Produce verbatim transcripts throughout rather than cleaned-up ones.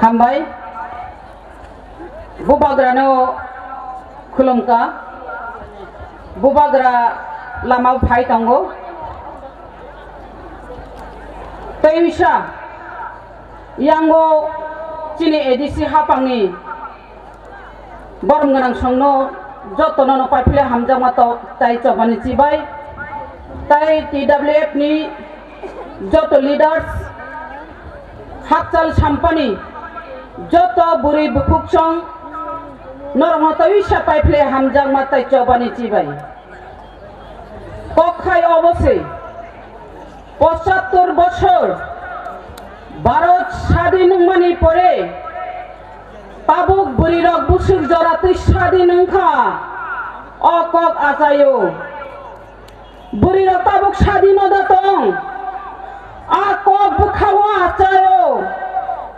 Hambai, Bubagrano khulumkha, Bubagra lama phai tongo. Tei wisa, yango chini A D C hapangni borom gwnang songno jotono no paiphle hamjakma tok tai chobani chibai. Tai T W F ni joto leaders, hakchal sampani joto bwrwi bukhuk song norokno tei wisa paiphle hamjakma tai chobani chibai. Kok khai obo se, pochattor bosor Bharat sadin wngmani pore tabuk bwrwirok bwswk jora twi sadin wngkha, o kok achaio. Bwrwirok tabuk sadin no da tong, a kok bwkhao achaio.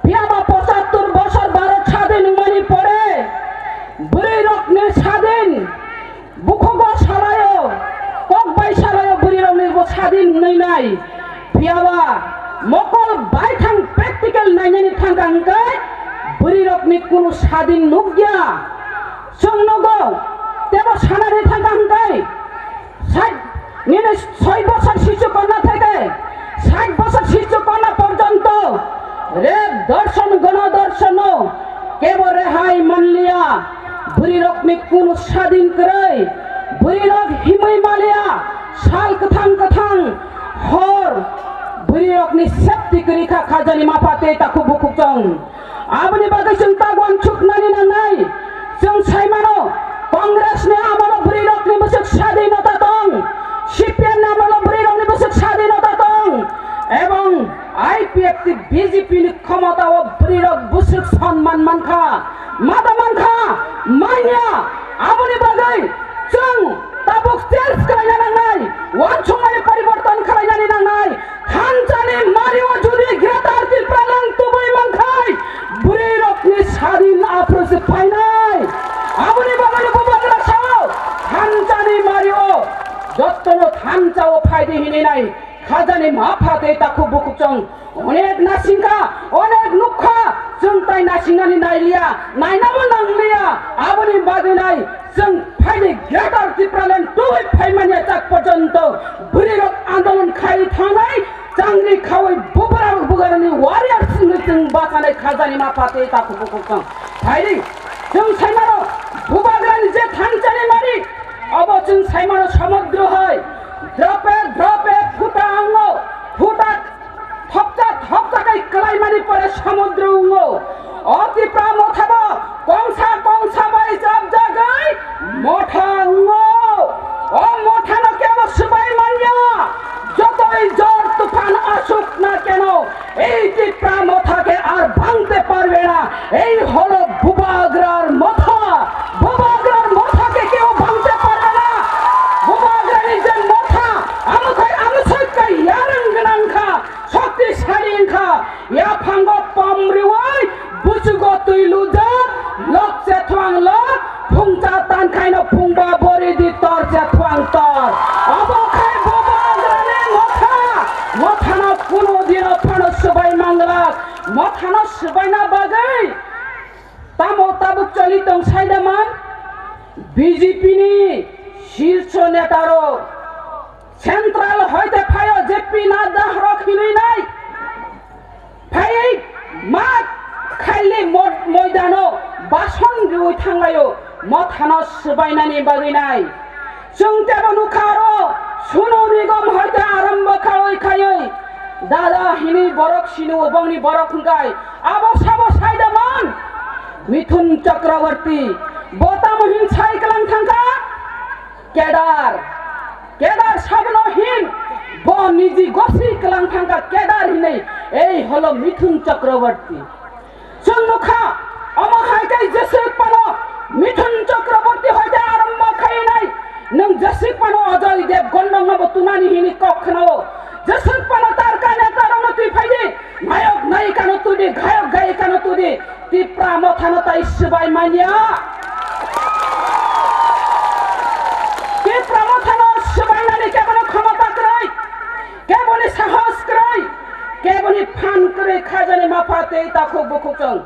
Phiyaba pochattor bosor Bharat sadin wngmani pore bwrwirokni sadin bukhugo salaio, kok bai salaio, bwrwirokni bo sadin wngnai nai. Phiyaba mokol baithang practical nainani thangkha hwnkhe bwrwirokni kunu sadin nukya. Chwng nugo, tebo sanani thangkha hwnkhe, sait, nini soi bosor sisu konna theke sait bosor sisu konna porjonto rep dorshon, gono dorshono kebo rehai manliya. Bwrwirokni kunu sadin kwrwi, bwrwirok himwi maliya, sal kwthang kwthang hor bwrwirokni safety kwrwi kha, khajani mapha tei takhuk bukhuk chong. Aboni bagwi chwng ta uansuknani nangnai. Chwng saimano, Congress ni amolo bwrwirokni bwswk sadinota tong, C P M ni amolo bwrwirokni bwswk sadinota tong, ebong I P F T B J P ni khomotao bwrwirok bwswk sonman mankha, mata mankha, manya. Aboni bagwi chwng tabuk change khlaina nangnai, uansukmani poriborton khlainani nangnai. Thansa ni mari o jodi Greater Tipraland tubui mankhai, bwrwi rok ni sadin aphuru se phainai. Aboni bagwi no Bubagra sao, thansa ni mari o, jotto no thansa o phaidi hinwi nai, khajani mapha tei takhuk bukhuk chong onek nasingkha, onek nukha, chwng tai nasingnani nailiya, nainabo nangliya, aboni bagwi nai. Chwng phaidi Greater Tipraland tubui phaimani chak porjonto bwrwirok andolon khai thangnai, changri khaui Bubagra Bubagrani warriors wngwi chwng bachanai khajani mapha tei takhuk bukhuk chong. Phaidi chwng saimano Bubagrani je thansani mari, obo chwng saimano samudro hai. Drope drope phuta ango, phuta thopcha thopcha khe kwlaimani pore samudro wngo. O Tipra mothabo kongsa kongsa bai chapjagwi motha wngo. O mothano kebo swbai manya. Jotoi jor tufan asuk na keno, ei Tipra motha ke ar bhangte parbe na. Ei holo Bubagrar motha. Bubagrar motha ke kebo bhangte parbe na. Bubagrani je motha, amwkhai amwswk khe yarwng gwnang kha. Shokti sari wngkha, yaphango pom riui, buchugo twi lujak, lok chethuang lok, phungcha tankhaino phungba bori di tor chethuang tor. Obo khai Bubagrani motha, mothano kunu dino phano swbai manglak, mothano swbaina bagwi tamo tabuk choli tong saida man, B J P ni shirso neta rok. Central hoite phaio J P Nadda rok hinwi nai. Phaiwi ma khaili mo-, moidano bason riui thanglaio, mothano swbainani bagwi nai. Chwng tebo nukha aro Sonu Nigam hoite arombo khaui khaiwi dada hinwi borok sinu, bongni borok hwnkhe abo sabo saida man Mithun Chakraborty. Bo tamo hin sai kwlang thangkha? Kedar, Kedar sabno hin, bo niji gosi kwlang thangkha Kedar hinwi, ei holo Mithun Chakraborty. Chwng nukha, omo hai khe jeswk phano Mithun Chakraborty hoite arombo khainai, nwng jeswk phano Ajoy Devgan rokno bo tunani hini kok khnao, jeswk phano tarka neta rokno twi phaidi, nayok nayika no tudi, gayok gayika no tudi, Tipra mothano tai swbai manya. Tipra mothano swbainani kebono khomota kwrwi, keboni sahos kwrwi, keboni Phan kwrwi khajani mapha tei takhuk bukhuk chwng.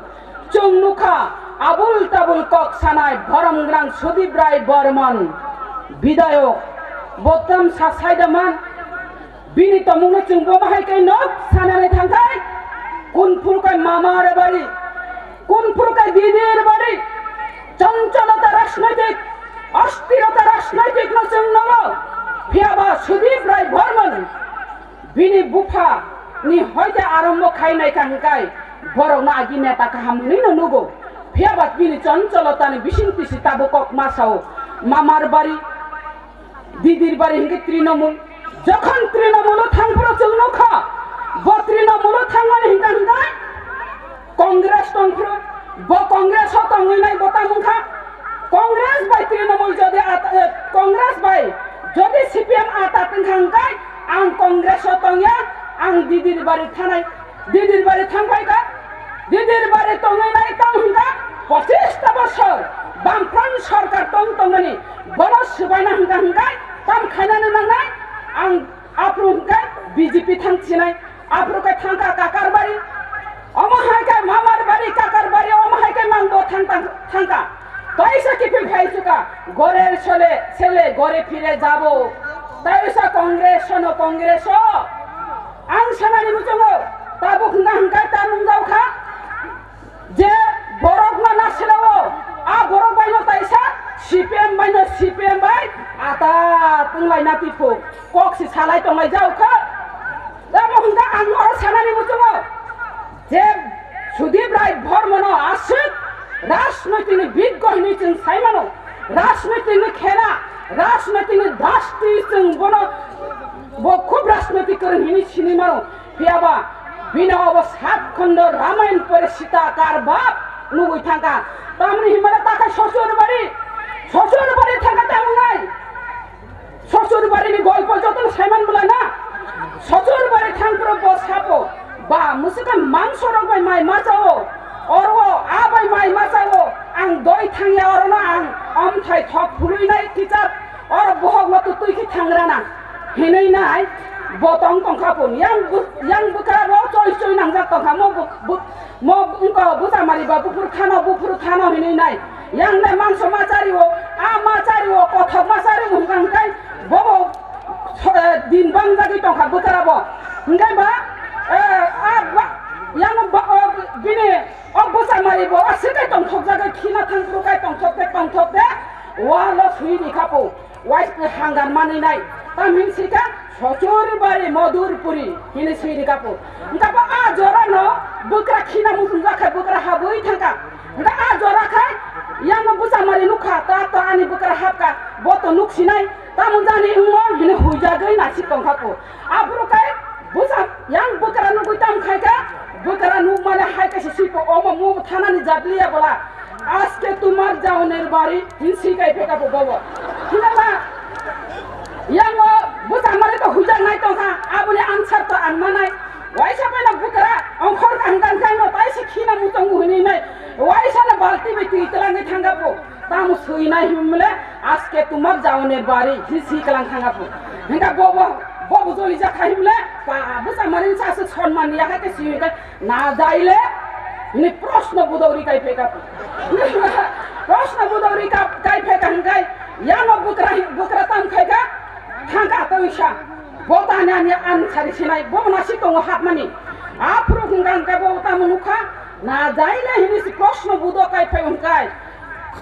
Chwng nukha abul tabul kok sanai borom gwnang Sudip Rai Bormon bidayok. Botam sa saida man. Bini tongmungno chwng bo bahai kai nok sanani thangkai. Kun phuru kai mama re bari. Kun phuru kai didi re bari. Chanchalota rajnaitik, asthirota rajnaitik no chwng nogo. Phiyaba Sudip Rai Bormon. Bini bupha ni hoite arombo khai naikha hwnkhe borokno agi neta kaham hwnwi no nugo. Phiyaba bini chanchalotani bising tisi tabuk kok ma sao. Mamar bari, didir bari hwnkhe Trinamool. Jokhon Trinamoolo thangphuru chwng nukha, bo Trinamoolo thangmani hwnkha hwnkhe Congress tongphuru, bo Congress o tongwi nai bo tamo wngkha. Congress bai Trinamool jodi ata, eh, Congress bai jodi C P M ata tongkha hwnkhe ang Congress o tongya, ang Didir bari thanai, Didir bari thangphai kha, Didir bari tongwi nai tamo hwnkha pochis ta bosor Bamfront sorkar tong tongmani bono swbaina hwnkha hwnkhe tam khainani nangnai ang aphuru hwnkhe B J P thang sinai. Aphuru khe thangkha Kakarbari, omo hai khe Mamarbari, Kakarbari, omo hai khe mangbo thang, thang, thangkha. Kaisa kiphil phai suka, gorer sole, sele gore phire jabo. Taisa Congress no Congress o. Ang sanani muchungo, tabuk hwnkha hwnkha ta nungjao kha. Je borok no nasilao, a borok bai no taisa C P M bai no C P M bai ata tunglaina tiphu kok si salai tonglai jao kha. Tamo hwnkha ang oro sanani muchungo je Sudip Rai Bormon no aswk rajnoitik ni biggo hinwi chwng sai mano, rajnoitik ni khela, rajnoitik ni dasti chwng bono bo khub rajnoitik kwrwng hinwi sinwi mano. Phiyaba bini obo sat khondo Ramayan pore Sita karbap nugwi thangkha. Tamni himala takhai Sosurbari, Sosurbari thangkha tamungnai. Sosurbari ni golpo jotono saiman bwlana. Sosurbari thangphuru bo sapo, ba, mwswkha mangso rok bai mai machao. Oro a bai mai machao. Ang doi thangya orono ang omthai thok phulwi nai kichap. Oro bohok no tu twi khe thangrana hinwi nai bo tong tongkha pun. Yang bu-, yang bwkra bo choi choi nangjak tongkha mo bu-, bu-, mo wngko bwsa mari ba buphuru thano buphuru thano hinwi nai. Yang le mangso ma chari o, a ma chari o, kothok ma chari o hwnkha hwnkhe bobo so-, eh, din bang jagwi tongkha bwkra bo. Hwnkhe ba, eh, a ba, yang ba, o, bini o bwsa mari bo aswk kai tongthok jagwi khina thangphuru kai tongthok de tongthok de walo swi rikha po. Waisni hangar manwi nai. Tamhin sika Sochur bari Modurpuri hini swi rikha po. Hwnkha bo a jora no bwkra khina muchung jakha bwkra habwi thangkha. Hwnkha a jora khai yang bwsa mari nukha ta ta ani bwkra hapkha bo to nuk sinai. Tamo jani wngmo hini huijagwi nasik tongkha po. Aphuru khai bwsa yang bwkra nugwi tam khaikha bwkra nukmani hai kaisa swipo omo mo thanani jatliya bola. Aske tumar jaoner bari hinsi kai pheka bo bobo. Hinama yango bwsa mari to hujak nai tongkha aboni answer to ang manai. Waisa pai na bwkra ongkhor kang kang kang no taisi khina mutong hini nai. Waisa na balti bai twi twlangwi thangka bo. Tamo swi nai himle aske tumar jaoner bari hinsi kalang thangka bo. Hinka bobo bobo joli jakha himle pa bwsa mari sa se sonman ya ka ke swi ka. Na jaile, ni proshno budori kai pheka. Proshno budori ka-, kai pheka hingkai, yano bukra, bukra tam khaika, thangka toisa. Bota ni ani an sari sinai, bo na si tongo hapmani. Aphuru hingka hingka bo tamo nukha, na jaile hini si proshno budo kai phai hingkai.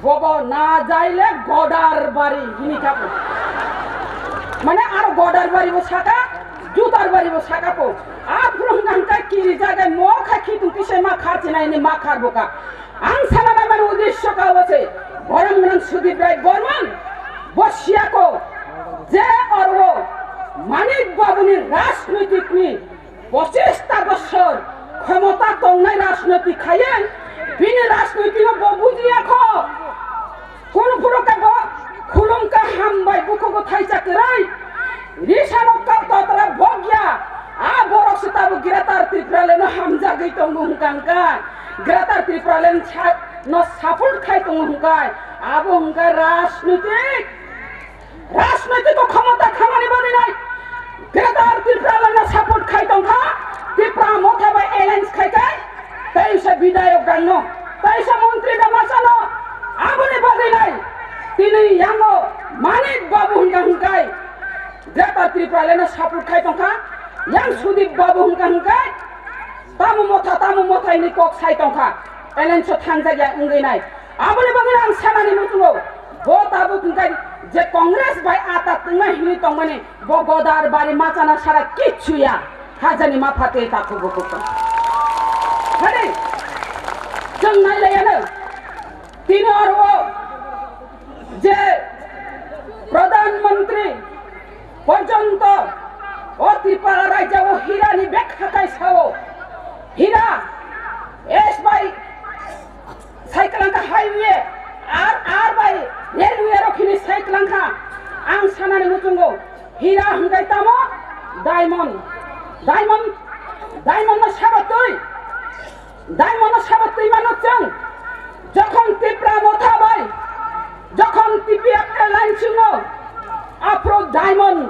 Bobo na jaile godar bari hini kapo. Mane aro godar bari bo saka, jutar bari bo saka po. Aphuru hwnka hwnka kiri jaga mo kha khitung kisa ma khar chinai ni ma khar boka. Ang sana na mani uddesho ka wase. Borom nang Sudip Rai Bormon. Bo siya ko. Je orwo Manik Babu ni rajnitik ni Pochis ta bosor khomota tongnai rajniti khaye, bini rajniti no bo bujiya kho. Kunu phuru khe bo khulum khe hambai bukhugo thaisa kwrwi. Risano kok totra bogya. A borok se tabuk Greater Tipraland no hamjagwi tongo hwnkha hwnkha. Greater Tipraland sa-, no support khai tongo hwnkha. Abo hwnkha rajnitik. Rajnoitik khomota thangani bagwi nai Greater Tipraland no support khai tongkha, Tipra Motha tongkha, yang Sudip Babu hwnka hwnkai, tamo motha, tamo motha ini kok sai tongkha, elenso thangjak ya wngwi nai. Aboni bagwi ang sanani muchungo, bo tabuk hwnkai je Congress bai ata twngnai hwnwi tongmani, bo godar bari machana sara kichu ya, hajani mapha tei takhuk bukhuk tong. Hadi, chwng nai laiya no, tini oro je Pradhan Mantri porjonto o Tripura rajya o hira ni bekha kai sao. Hira S bai cycle ka highway, R R bai railway rok hini cycle ka. Ang sanani muchungo hira hwnkai tamo diamond. Diamond, diamond no sabo twi. Diamond no sabo twi mano chwng. Jokhon Tipra motha bai, jokhon T P F L line singo, aphro diamond,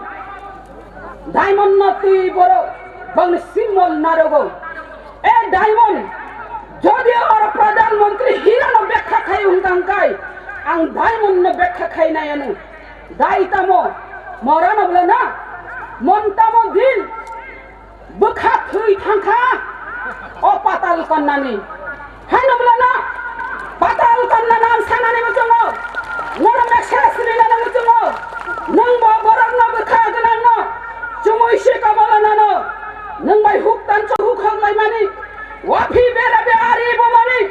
diamond no twi borok bangni symbol narogo. E diamond, jodi oro Pradhan Mantri hira no bekha khai hwnka hwnkai, ang diamond no bekha khai nai ano. Dai tamo, mora no bla na, mon tamo din, bwkha thwi thangkha o patal konnani. Haino bwlano patal konnano ang sanani muchungo, nono message rinani muchungo, nwng bo borokno bwkha gwnangno chumui se kobolonano nwng bai huk tancho huk hok laimani, waphi bera be ari bomani,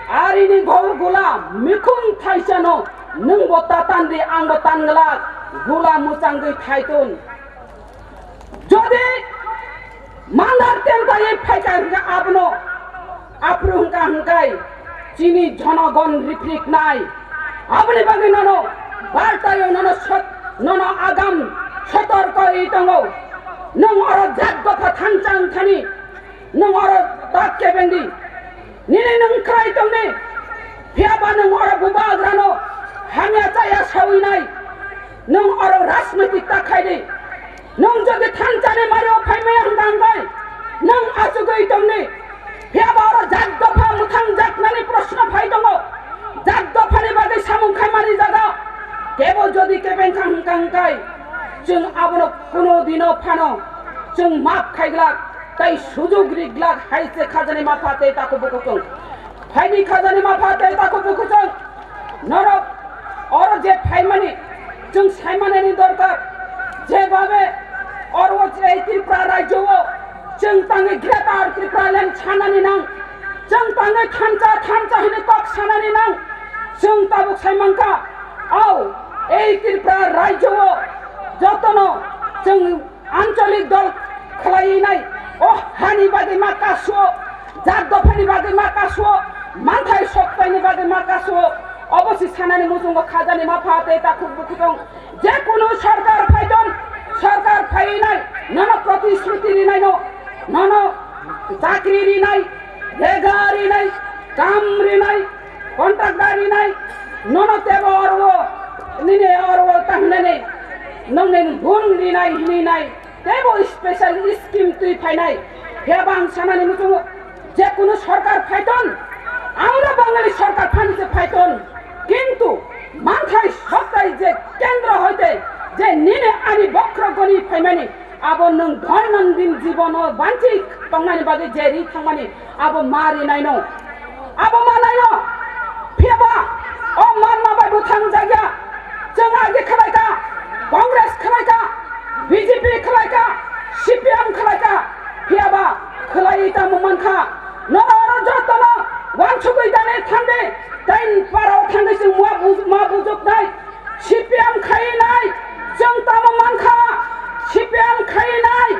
arini gol gula mikhum thaisano nwng bo tatandi ang bo tanglak gula muchangwi thaitun. Jodi mandar tentai phaikha hwnkhe abono aphuru hwnkha hwnkhe chini jonogon ripriknai. Aboni bagwi nono bartayo nono sot-, nono agam sotorko ri tongo. Nwng oro jat dopha thansa wngthani, nwng oro tak kebendi. Nini nwng khlai tongni, phiyaba nwng oro bubagrano hamya chaya sawi nai. Nwng oro rajnitik ta khai di. Nwng jodi thansani mario phai maya hwnkha hwnkhe nwng achugwi tongni. Phiyaba oro jat dopha mwthang jaknani proshno phai tongo. Jat dophani bagwi samung khaimani jaga kebo jodi kebeng kha hwnkha hwnkhe chwng abono kuno dino phano chwng map khaiglak tei sujug riglak hai se khajani mapha tei takhuk bukhuk chwng. Phaidi khajani mapha tei takhuk bukhuk chwng. Norok oro je phaimani chwng saimanani dorkar, je babe oro ei Tripura rajyo o chwng tangwi Greater Tripura Land sanani nang, chwng tangwi thansa thansa hwnwi kok sanani nang, chwng tabuk saimankha, au ei Tripura rajyo o jotono chwng ancholik dol khwlai nai, o hani bagwi ma kasu, jat dophani bagwi ma kasu, manthai soktaini bagwi ma kasu, obo se sanani muchungo khajani mapha tei takhuk bukhuk chwng. Je kunu sarkar phaiton, sarkar phai nai, nono protishruti rinai no, nono chakri rinai, rega rinai, kam rinai, contractor rinai, nono tebo oro, nini oro tahnani, nongni gun rinai, hini nai. Teibo special scheme twi phainai. Phiyaba ang sanani muchungo, je kunu sarkar phaiton, amra Bangali sarkar phani se phaiton. Kintu manthai soktai je kendro hoite je nini ani bokhro goni phaimani, abo nwng doinondin jibono banchi tongnani bagwi je ri thangmani, abo ma rinaino. Abo ma naino. Phiyaba o manma bai bo thangjakya. Chwng agi khwlaikha, Congress khwlaikha, B J P khwlaikha, C P M khwlaikha. Phiyaba khwlai tamo mankha. Nono oro jotono wansugwi dane thangdi. Tain parao thangdi chwng ma bu-, ma bujuknai. C P M khai nai, chwng tamo mankha, C P M khai nai,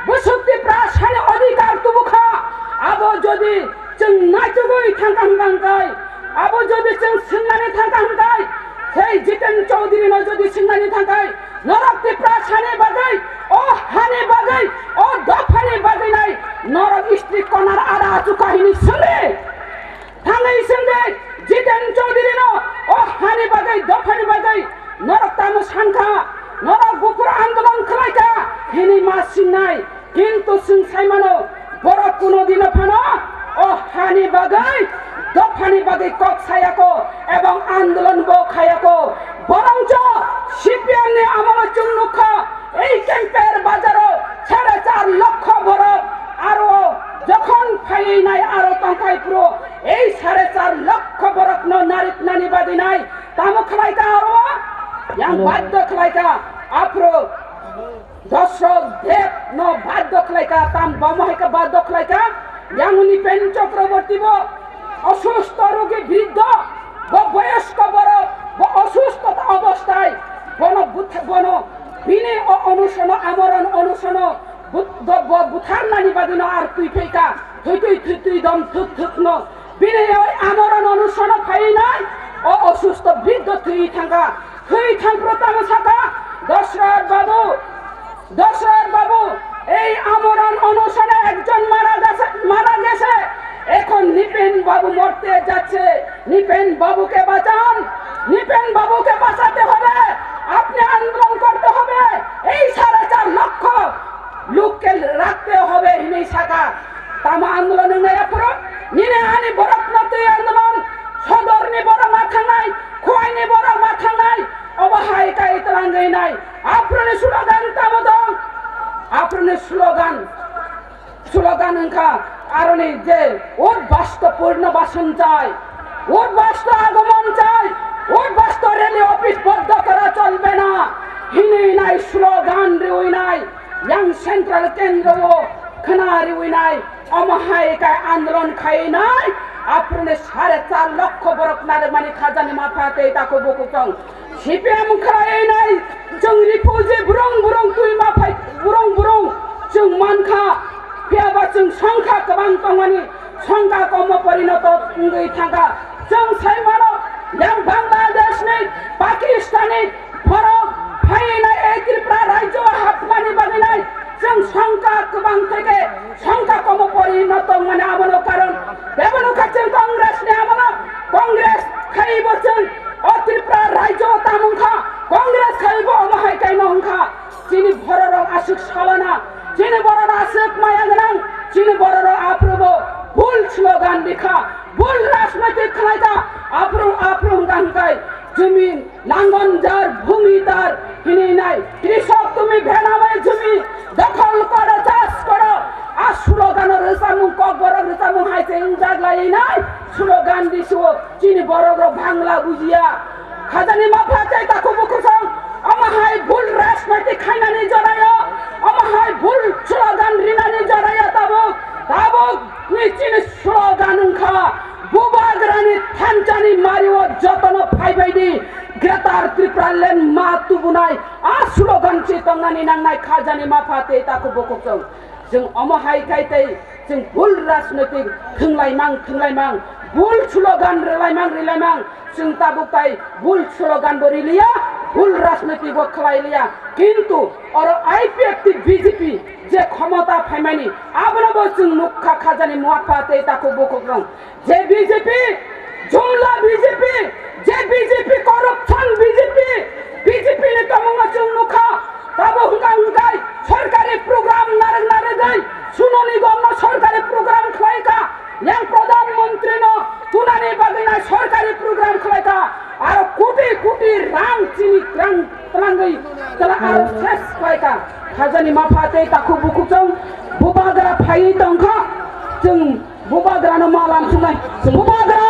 bwswk Tiprasani odhikar tubukha, abo jodi chwng naitugwi thangkha hwnkha hwnkhe, abo jodi chwng swngnani thangkha hwnkhe, sei Jiten Chaudhary no jodi swngnani thangkhe, norok Tiprasani bagwi, o hani bagwi, o dophani bagwi nai, norok istri konar ada achukha hini swngdi. Thangwi swngdi Jiten Chaudhary no o hani bagwi, dophani bagwi norok tamo sankha, norok buphuru andolon khwlaikha hini ma swngnai, kintu chwng saimano borok kuno dino phano o hani bagwi, dophani bagwi kok sayako ebong andolon bo khayako, borongcho C P M ni amolo chwng nukha, Ei Kemper bazaro sare char lokho borok aro jokhon phaiwi nai aro tongthai phuru ei sare char lokho borokno nariknani bagwi nai tamo khlaikha aro yang baddo khlaikha aphuru Dosrok Deb no baddo khlaikha, tam bamo hai khe baddo khlaikha, yang Nipen Chakraborty bo osusto rogi briddho, bo boyosko borok, bo osusto obosthai, bono butha-, bono bini o onusono, amoron onusono, but-, bo, bo butharnani bagwino ar twi phaikha, thwi twi thwi twi dom thwk thwk no, bini oi amoron onusono phainai, o osusto briddho thwi thangkha, thwi thangphru tamo sakha, Dosrot babu, Dosrot babu, ei amoron onusone ekjon mara gese, mara gese, এখন নিপেন বাবু মরতে যাচ্ছে, নিপেন বাবুকে বাঁচান, নিপেন বাবুকে বাঁচাতে হবে, আপনি আন্দোলন করতে হবে, এই সাড়ে চার লক্ষ লোককে রাখতে হবে হিনেই সাকা। Tamo andolon wngnai aphuru, nini ani borok no twi andolon, sodorni borok ma thangnai, khuaini borok ma thangnai, obo hai kai twlangwi nai. Aphuruni slogan tamo dong? Aphuruni slogan, slogan wngkha aroni je উদ্বাস্তু পুনর্বাসন চাই, উদ্বাস্তু আগমন চাই, উদ্বাস্তু rally office বন্ধ করা চলবে না. Hinwi nai slogan riwi nai, yang central kendro o khna riwi nai, omo hai kai andolon khai nai, aphuruni sare char lokho borok narwkmani khajani mapha tei takhuk bukhuk tong. C P M khlaiwi nai, chwng refugee burung burung twima phai, burung burung chwng mankha, phiyaba chwng songkha kwbang tongmani, songkha komo porinoto wngwi thangkha. Chwng sai mano, yang Bangladesh ni, Pakistan ni borok phaiwi nai ei Tripura rajyo hapmani bagwi nai, chwng songkha kwbang theke songkha komo porinoto wngmani abono karon. Bebeno kha chwng Congress ni abono, Congress khaibo chwng o Tripura rajyo o tamung kha, Congress khaibo omo hai kaino wngkha. Chini bororok aswk salana, chini bororok aswk maya gwnang, chini bororok aphrubo bul slogan rikha, bul rajnoitik khlaikha, aphru, aphru hwnkha hwnkhe jumi langon jar, bhumi tar hinwi nai, krisok tumi bhenamai jumi dokhol koro, chas koro, a slogan rwchapmung, kokborok rwchapmung hai se wngjak lai nai, slogan risuo chini bororok Bangla bujiya. Khajani mapha tei takhuk bukhuk song, omo hai bul rajnoitik khainani jorayo, omo hai bul slogan rinani jorayo tabuk, tabuk ni chini slogan wngkha, Bubagrani thanchani mario jotono phaibaidi, Greater Tripura Land ma tubunai, a slogan se tongnani nangnai khajani mapha tei takhuk bukhuk song. Chwng omo hai khai tei chwng bul rajnoitik thwnglaimang, thwnglaimang, bul slogan rwlaimang, rwlaimang, chwng tabuk tai bul slogan bo riliya, bul rajnoitik bo khlai liya. Kintu oro I P F T B J P je khomota phaimani, abono bo chwng nukha khajani mapha tei takhuk bukhuk rong. Je B J P, jumla B J P, je B J P, corruption B J P, B J P ni tongmungno chwng nukha. Tabo hwnkha hwnkhe sorkari program narwk narwgwi Sonal Nigam no sorkari program khlaikha, yang Pradhan Mantri no tunani bagwi nai sorkari program khlaikha, aro koti koti rang chini rang twlangwi twla aro ses khlaikha. Khajani mapha tei takhuk bukhuk chwng Bubagra phaiwi tongkha, chwng Bubagrano ma lam sungnai. Bubagra